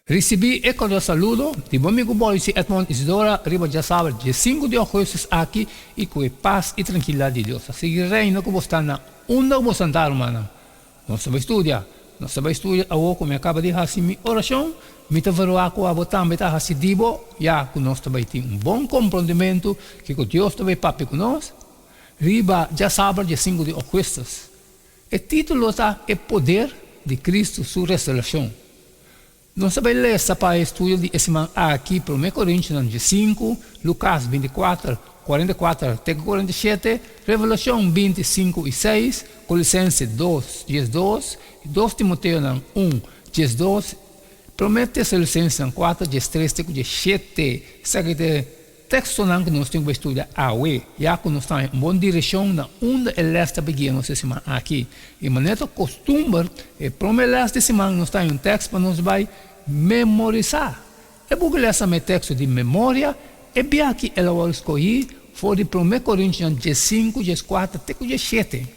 Risibí e kordial saludo di bo amigu Boyce Edmond Isidora riba djasabra diesinku di ougùstus aki i ku e pas i trankilidat di Dios ta sigui reina ku bo sta na unda ku bo santá rumannan. Nos ta bai studia. Nos ta bai studia awor ku mi a kaba di hasi mi orashon. Mi ta verwagt ku abo tambe ta hasi di bo, ya ku nos ta bai tin un bon komprondimentu kiko Dios ta bai papia ku nos riba djasabra diesinku di ougùstus. E título ta E Poder di Kristu Su Restourashon. Nos ta bai lesa pa e estudio di e siman aki Promé Korintionan diesinku, Lukas 24, 44 te ku 47, Revelashon 20, sinku i seis, Kolosense dos, 12, i Dos Timoteonan un, 12, Promé Tesalonisensenan kuater, 13 te ku 17. Esaki ta e Tekstonan ku nos tin ku bai studia awe, ya ku nos ta haña un bon direkshon na unda e lès ta bai guia nos e siman aki. I manera ta kostumber, e promé lès di siman nos ta haña un tèkst pa nos bai memorisá. E buki lesa mi e teksto di memoria, e bia aki el a wòrdu skohí for di Promé Korintionan 15, 14 te ku 17.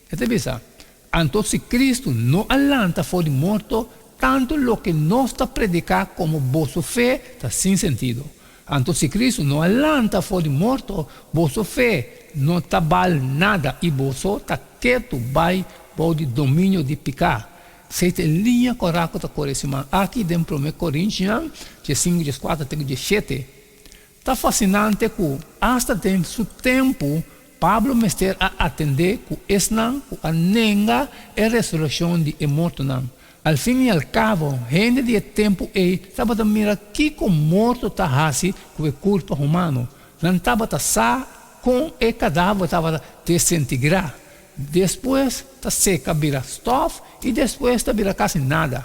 E ta bisa, Anto si Kristu no a lanta for di morto, tantu loke nos ta prediká komo boso fe ta sin sentido. Anto si Kristu no a lanta for di morto, boso fe no ta bal nada i boso ta ketu bai bou di dominio di piká. Esei ta e liña kòrá ku ta kore siman aki den Promé Korintinan 15, 14 te ku 17. Ta fasinante ku asta den su tempu Pablo mester a atendé ku esnan ku a nenga e resurekshon di e mortonan. Al fin i al kabo, hende di e tempu ei tabata mira kiko morto ta hasi ku e kurpa humano. Nan tabata sa kon e kadaver tabata desintegrá, despues ta seka bira stòf i despues ta bira kasi nada.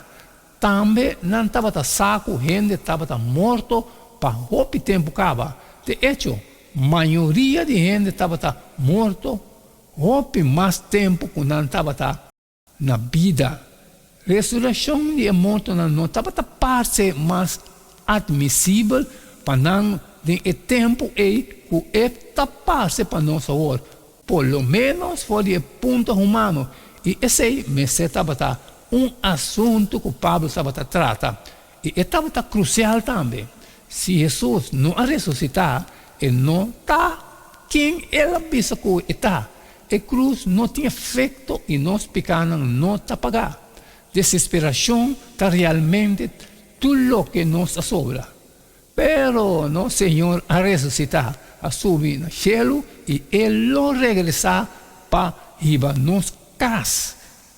Tambe nan tabata sa ku hende tabata morto pa hopi tempu kaba. De echo, mayoria di hende tabata morto hopi mas tempu ku nan tabata na bida. Resurekshon di e mortonan no tabata parse mas atmisibel pa nan den e tempu ei ku e ta parse pa nos awor, por lo ménos for di e punto humano, i esei mester tabata un asuntu ku Pablo tabata trata, i e tabata krusial tambe. Si Hesus no a resusitá, e no ta ken el a bisa ku e ta. E krus no tin efekto i nos pikánan no ta pagá. Desesperashon ta realmente tur loke nos a sobra. Pero nos Señor a resusitá, a subi na shelu i E lo regresá pa hiba nos kas.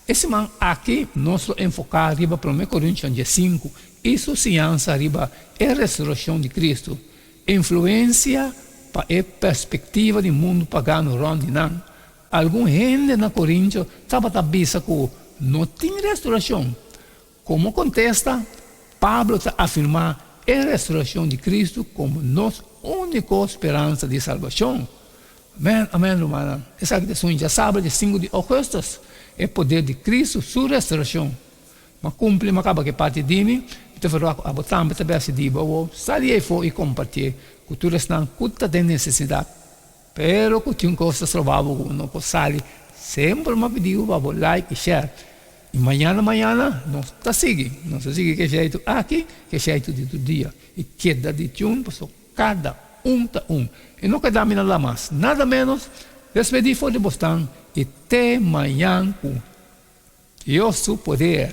E siman aki nos lo enfoká riba Promé Korintionan 15 i su siñansa riba e resurekshon di Kristu, influensia pa e perspektiva di mundu pagano rònt di nan. Algun hende na Korintio tabata bisa ku no tin resurekshon. Komo kontesta, Pablo ta afirmá e resurekshon di Kristu komo nos úniko speransa di salbashon. Amèn, amèn, rumannan. Esaki ta esun djasabra di sinku di ougùstùs, e poder di Kristu su resurekshon. M'a kumpli, m'a kaba ku e parti di mi, mi ta ferwagt ku abo tambe ta bèsti di bo awor. Sali eifó i kompartié ku tur esnan ku ta den nesesidat. Pero ku tin kos ta stroba bo ku no por sali, semper m'a pidi bo pa bo like i share. I mañana mañana nos ta sigui, nos ta sigui ke sheitu aki, ke sheitu di tur dia. I keda di tune pasobra kada un ta un. I no keda mi na la mas, nada menos, despedí for di bosnan i te mañan ku Dios su poder.